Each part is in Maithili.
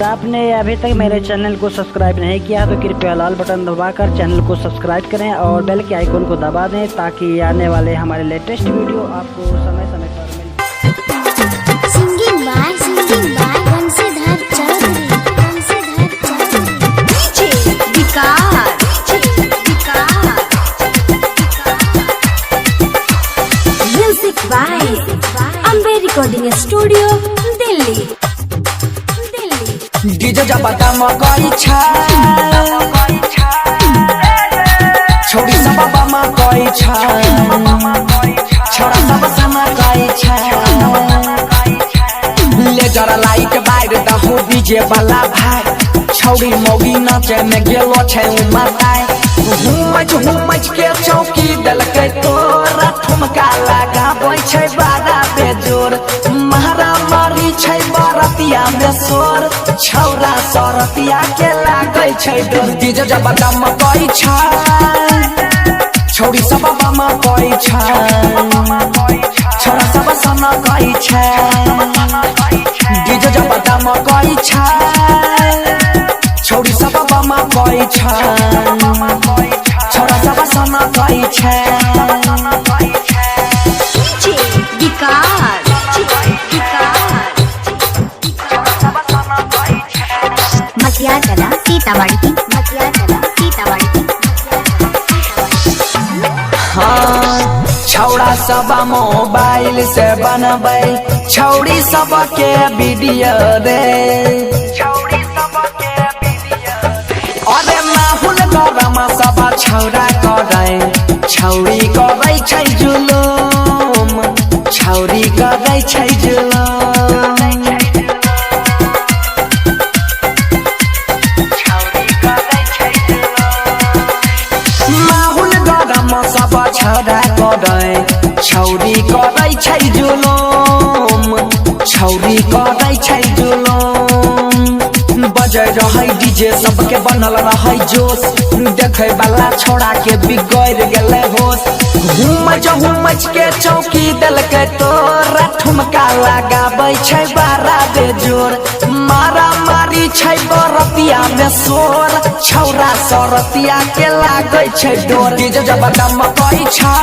आपने अभी तक मेरे चैनल को सब्सक्राइब नहीं किया तो कृपया लाल बटन दबाकर चैनल को सब्सक्राइब करें और बेल के आइकन को दबा दें ताकि आने वाले हमारे लेटेस्ट वीडियो आपको समय समय पर मिल। Singing by Bansidhar Chaudhary. Bansidhar Chaudhary. DJ Vikas. Music by Ambe Recording Studio, Delhi. Delhi. DJ जब दम करी छै, छोड़ी सब बम करी छै, छोड़ा सब समा करी छै। लेजर लाइट बार दहो डीजे वाला भाई, छौड़ी मौगी नाचे में गेलो छै माताई। हुमच हुमच के चौकी देलकै तोरा, ठुमका लगाबै छै बड़ा बेजोर। मारा मारी छै बरतिया में शोर, छौरा सरतिया के लागै छै डोर। डीजे जब दम करी छै, छौड़ी सब बम करी छै, छोड़ा सब सन करी छै। डीजे जब दम करी छै, छौड़ी सब बम करी छै, छोड़ा सब सन करी छै। DJ Vikas. Matiyagala Sitamarhi. Matiyagala Sitamarhi. हाँ, छौड़ा सब मोबाइल से बनबै, छौड़ी सब के वीडियो रे। अरे माहुल गरम सब छौड़ा करै, छौड़ी करै छै जुलूम, छौड़ी करै छै जुलूम। माहुल गरम सब छौड़ा करै, छौड़ी करै छै जुलूम, छौड़ी करै छै जुलूम। बजै रहै डीजे सबके बनल रहै जोश, देखै वाला छोड़ा के बिगड़ गेलै होश। हुमच हुमच के चौकी देलकै तोरा, ठुमका लगाबै छै बड़ा बेजोर। मारा मारी छै बरतिया में शोर, छौरा सरतिया के लागै छै डोर। डीजे जब दम करी छै,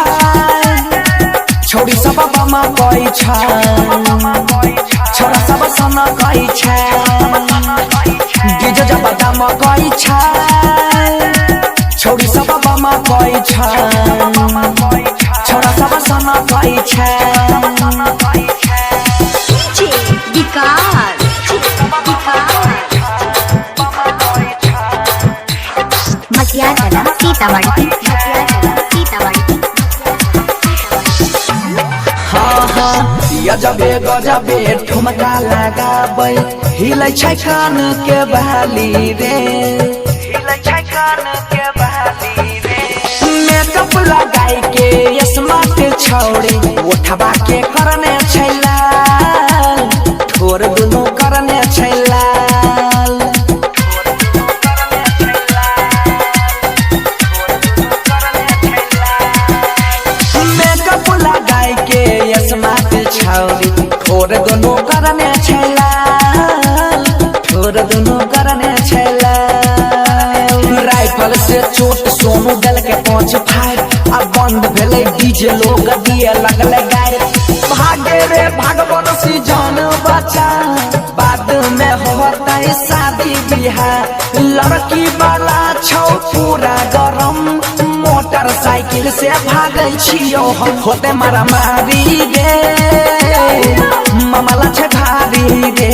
छौड़ी सब बम करी छै, छोड़ा सब सन करी छै। डीजे जब दम करी छै, छौड़ी सब बम करी छै, छोड़ा सब सन करी छै। DJ Vikas. Matiyagala Sitamarhi. Matiyagala Sitamarhi. हाँ हाँ, गजबे गजबे ठुमका लगाबै, हिलै छै कान के बाली रे। मेकअप लगाई के स्मार्ट छौड़ी, उठबा के करने छै लाल, ठोर दुनू करने छै लाल। मेकअप लगाई के स्मार्ट छौड़ी, ठोर दुनू करने छै लाल, ठोर दुनू करने छै लाल। राइफल से चोट सोनू दल के 5 फायर, अब बंद भेलै डीजे लोग दिए लगलै गारि। भागे रे भागवन सी जान बचा, बाद में होतै शादी बियाह। लड़की वाला छौ पूरा गरम, मोटरसाइकिल से भागै छियौ हम। होते मारामारी रे, मामला छै भारी रे।